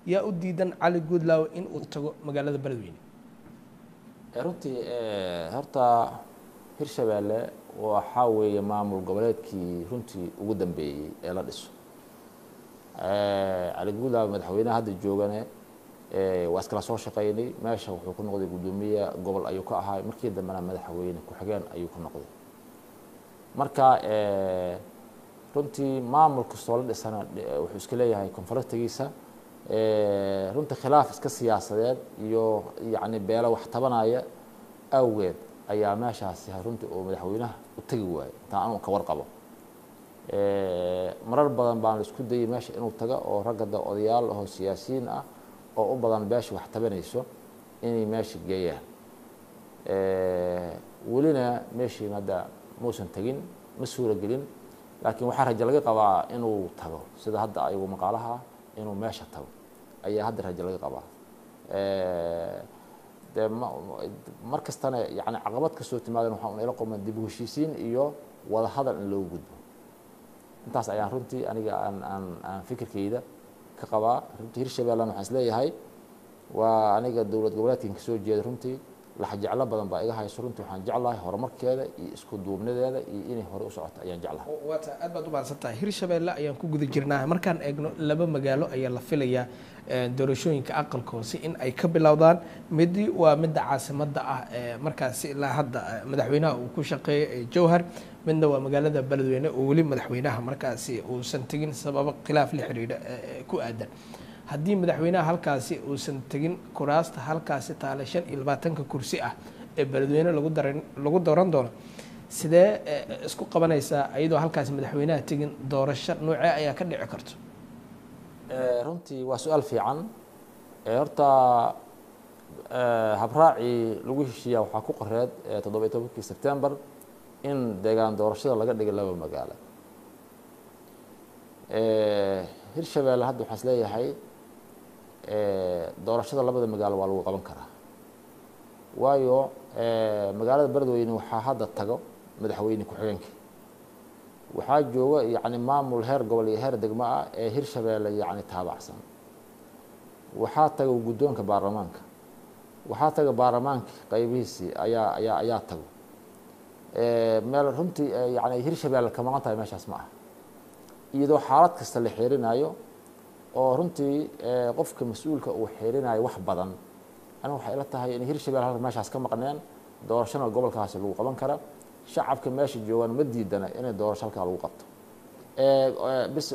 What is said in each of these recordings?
Yaa u diidan Cali Guudlaawe in uu tago magaalada Beledweyne? Runtii horta Hirshabeelle waxaa weeye maamul goboleedkii runtii ugu dambeeyey ee la dhiso. Cali Guudlaawe madaxweynaha hadda joogane waa iskala soo shaqaynay. Meesha wuxuu ku noqday guddoomiye gobol ayuu ka ahaa, markii dambena madaxweyne ku-xigeen ayuu ku noqday. Marka runtii maamul kastoo la dhisana wuxuu iska leeyahay konfaratigiisa, runtii khilaaf iska siyaasadeed iyo yacni beelo wax tabanaya awgeed ayaa meeshaasi runtii uu madaxweynaha u tegi waayey. Intaan anugu ka warqabo, marar badan baan la isku dayay meesha inuu tago, oo ragga da odayaal oo siyaasiyiin ah oo u badan beesha wax tabanayso inay meesha geeyaan. Welina meeshii hadda muusan tegin, ma suuro gelin, laakiin waxaa rajo laga qabaa inuu tago. Sida hadda ayagu maqaalaha inuu meesha tago ayaa hadda rajo laga qabaa. Dee mar kastana yani caqabad kastoo timaadan waxaa un ila qoman dib u heshiisiin iyo wada hadal in loogu gudbo. Intaas ayaan runtii aniga aan fikirkeyda ka qabaa. Runtii Hirshabeellena waxaan isleeyahay waa aniga dowlad goboleedkan kasoo jeeda, runtii laxjeclo badan baa iga hayso. Runtii waxaan jeclahay horumarkeeda iyo isku duubnadeeda iyo inay hore u socoto ayaan jeclahay. Waata, aad baad u mahadsan tahay. Hirshabeelle ayaan ku guda jirnaa. Markaan eegno, laba magaalo ayaa la filayaa doorashooyinka aqalka hoose in ay ka bilowdaan. Midi waa midda caasimadda ah ee markaasi ilaa hadda madaxweynaha uu ku shaqeeyo ee Jowhar, midna waa magaalada Beledweyne oo weli madaxweynaha markaasi uusan tegin sababo khilaaf la xiriidha ku aadan. Haddii madaxweynaha halkaasi uusan tegin, kuraasta halkaasi taale 25-ka kursi ah ee Beledweyne lagu dara lagu dooran doono, sidee isku qabanaysaa iyadoo halkaasi madaxweynaha tegin? Doorasho noocee ayaa ka dhici karto? Runtii waa su-aal fiican. Horta habraacii lagu heshiiyaa waxaa ku qoreed 17-kii Sebtembar in deegaan doorashada laga dhigay laba magaalo. Hirshabeelle hadda waxaan is leeyahay doorashada labada magaalo waa lagu qaban karaa, waayo magaalada Beledweyne waxaa hadda tago madaxweyne ku-xigeenka, waxaa jooga yacni maamul heer gobol iyo heer degmo ah ee Hirshabeelle yacni taabacsan, waxaa taga guddoonka baarlamaanka, waxaa taga baarlamaanka qaybihiisii ayaa tago meel. Runtii yani Hirshabeelle ka maqan tahay meeshaas ma aha, iyadoo xaalad kasta la xeerinayo oo runtii qofka mas-uulka uu xeerinayo wax badan. Aniga waxay ila tahay in Hirshabelle halka meeshaas ka maqneen, doorashana gobolkaasi lagu qaban kara. Shacabka meesha joogaan ma diidana inay doorasho halkaa lagu qabto. Bis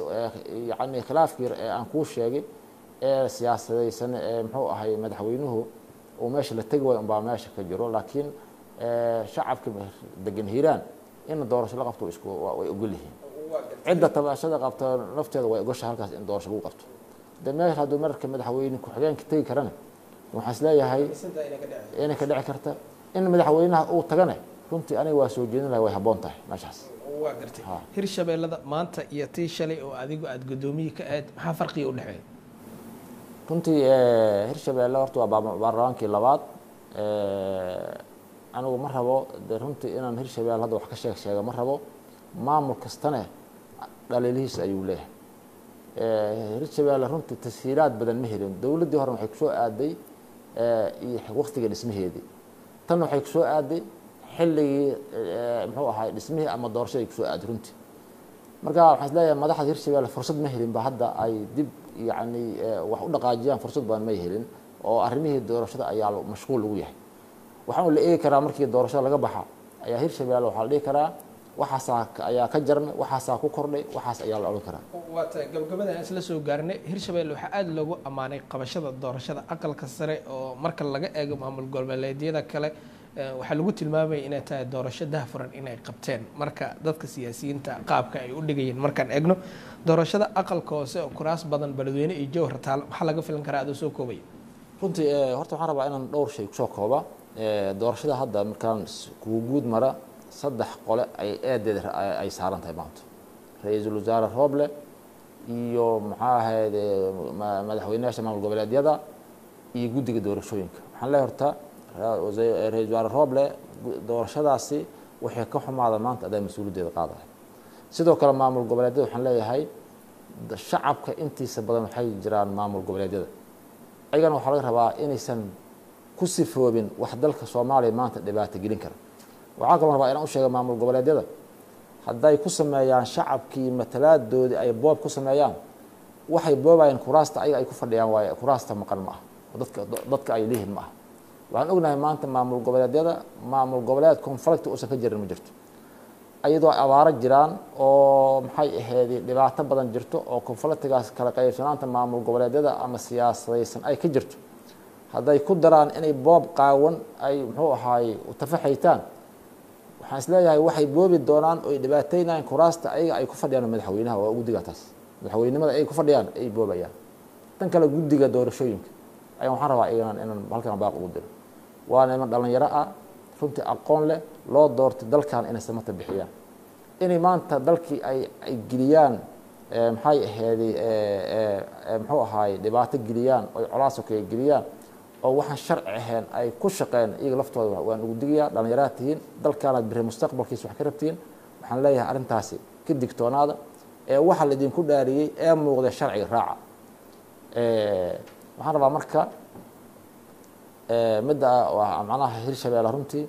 yani khilaafkii aan kuu sheegay ee siyaasadaysan ee muxuu ahay madaxweynuhu uu meesha la tegi waayo unbaa meesha ka jiro, laakiin shacabka degan Hiiraan in doorasho la qabto isku way ogol yihiin. Cidda tabashada qabta nafteeda way ogosha halkaas in doorasho lagu qabto. De meesha hadduu marka madaxweyne ku-xigeenka tegi karana, waxaan isleeyahay inay ka dhici karta in madaxweynaha uu tagane. Runtii aniga waa soo jeedin lahay, way habboon tahay meeshaas. Waa gartay. Hirshabeellada maanta iyo tii shalay oo adigu aada guddoomiye ka ahayd, maxaa farqiga u dhexeeya? Runtii Hirshabeelle horta waa baarlamaankii labaad. Anigu ma rabo de runtii inaan Hirshabelle hadda wax ka sheeg sheega ma rabo. Maamul kastane dhaliilihiis ayuu leeyahay. Hirshabeelle runtii tashiilaad badan ma helin. Dowladdii hore waxay kusoo aaday iyo waktiga dhismaheedii, tanna waxay kusoo aaday xilligii muxuu ahay dhismihii ama doorashadii kusoo aaday runtii. Marka waxaan isleeyahay madaxda Hirshabeelle fursad ma helin ba hadda ay dib yacni wax u dhaqaajiyaan, fursad badan may helin oo arrimihii doorashada ayaa mashquul lagu yahay. Waxaan la eegi karaa markii doorashada laga baxa ayaa Hirshabeelle waxaa la dhihi karaa waxaasaa ayaa ka jarmay, waxaasaa ku kordhay, waxaas ayaa la odhan karaa. Waa tahay. Gabagabada aan isla soo gaarnay, Hirshabeelle waxaa aada loogu ammaanay qabashada doorashada aqalka sare, oo marka laga eego maamul goboleedyada kale waxaa lagu tilmaamaya inay tahay doorasho dahfuran inay qabteen. Marka dadka siyaasiyiinta qaabka ay u dhigayeen, markaan eegno doorashada aqalka hoose oo kuraas badan Beledweyne iyo Jowhar taal, maxaa laga filan karaa adoo soo koobaya? Runtii horta waxaan rabaa inaan dhowr shay kusoo kooba. Doorashada hadda markaan kugu guud mara, saddex qole ay eedeeda ay saaran tahay maanta: ra-iisul wasaare Rooble iyo maxaa ahayd madaxweynayaasha maamul goboleedyada iyo guddiga doorashooyinka. Waxaan leeyahay horta ra-iisul wasaare Rooble, doorashadaasi waxay ka xumaada maanta adaa mas-uuliyaddeeda qaadaya. Sidoo kale maamul goboleedyada waxaan leeyahay shacabka intiisa badan waxay jiraan maamul goboleedyada. Ayagana waxaa laga rabaa inaysan ku sifoobin wax dalka Soomaaliya maanta dhibaato gelin kara. Waxaa kaloo rabaa inaan u sheego maamul goboleedyada, hadday ku sameeyaan shacabkii matalaadoodii ay boob ku sameeyaan, waxay boobayeen kuraasta ayaga ay ku fadhiyaan, waaye kuraasta maqan ma ah oo dadka ay leeyihiin ma ah. Waxaan ognahay maanta maamul goboleedyada, maamul goboleed conflict uusan ka jirin ma jirto, iyadoo abaaro jiraan oo maxay ahayd dhibaato badan jirto oo conflictigaas kala qaybsanaanta maamul goboleedyada ama siyaasadaysan ay ka jirto. Hadday ku daraan inay boob qaawan ay muxuu ahaay tafaxaytaan, waxaan isleeyahay waxay boobi doonaan oo ay dhibaateynayaan kuraasta ayaga ay ku fadhiyaan. Madaxweynaha waa guddiga taas, madaxweynimada ay ku fadhiyaan ay boobayaan. Tan kale, guddiga doorashooyinka ayaan waxaan rabaa iyagana inaan halkan baaq ugu diro. Waa niman dhalinyaro ah runtii, aqoon leh, loo doortay dalkan inay samata bixiyaan, inay maanta dalkii ay geliyaan maxay ahayd muxuu ahaay dhibaato geliyaan oy colaas oo kale geliyaan oo waxaan sharci ahayn ay ku shaqeen, iyaga laftooda waan ugu digayaa. Dhalinyaraad tihiin, dalkaanaad biri mustaqbalkiisa wax ka rabtiin. Waxaan leeyahay arrintaasi ka digtoonaada ee waxa laydinku dhaariyey ee muuqda sharciga raaca. Waxaan rabaa marka midda macnaha Hirshabeelle, runtii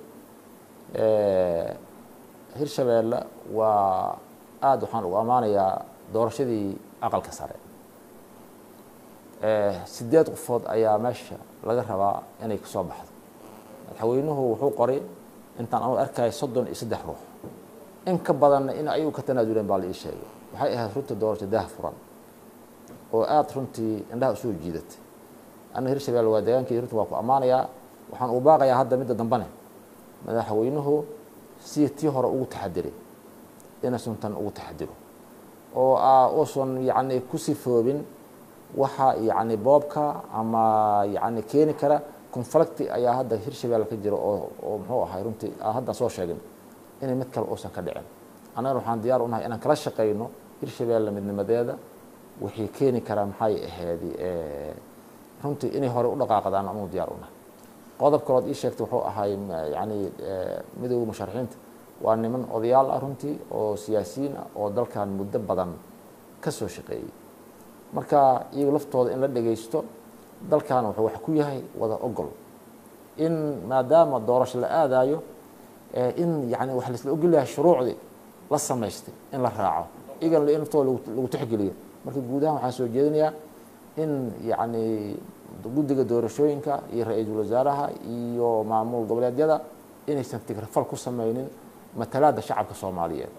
Hirshabeelle waa aada waxaan ugu ammaanayaa doorashadii aqalka sare. 8 qofood ayaa meesha laga rabaa inay kasoo baxdo. Madaxweynuhu wuxuu qoray, intaan anu arkaya, 33 ruux, in ka badanna in ayagu ka tanaasuleen baa la ii sheegay. Waxay ahayd runtii doorasho daah furan oo aada runtii indhaha usoo jiidatay. Anna Hirshabelle waa deegaankii, runtii waa ku ammaanayaa. Waxaan u baaqayaa hadda midda dambane madaxweynuhu si tii hore ugu taxadiray inuusan tan ugu taxadiro oo uusan yacni ku sifoobin waxa yacni boobka ama yacni keeni kara conflict ayaa hadda Hirshabelle ka jira oo muxuu ahay runtii aan hadda soo sheegin inay mid kale uusan ka dhicin. Annagana waxaan diyaar u nahay inaan kala shaqeyno Hirshabelle midnimadeeda wixii keeni kara maxay ahayd runtii inay hore u dhaqaaqdaan anuu diyaar u nahay. Qodob kalood ii sheegtay wuxuu ahay yacni midowda musharaxiinta. Waa niman odayaal ah runtii oo siyaasiyiin ah oo dalkan muddo badan ka soo shaqeeyey. Marka iyaga laftooda in la dhegeysto, dalkan wuxuu wax ku yahay wada ogol, in maadaama doorasho la aadayo in yani wax laisla ogol yahay, shuruucdii la samaystay in la raaco, iyagana in laftooda lagu tixgeliyo. Marka guud ahaan waxaan soo jeedinayaa in yacni guddiga doorashooyinka iyo ra-iisul wasaaraha iyo maamul goboleedyada inaysan tigrafal ku sameynin matalaadda shacabka Soomaaliyeed.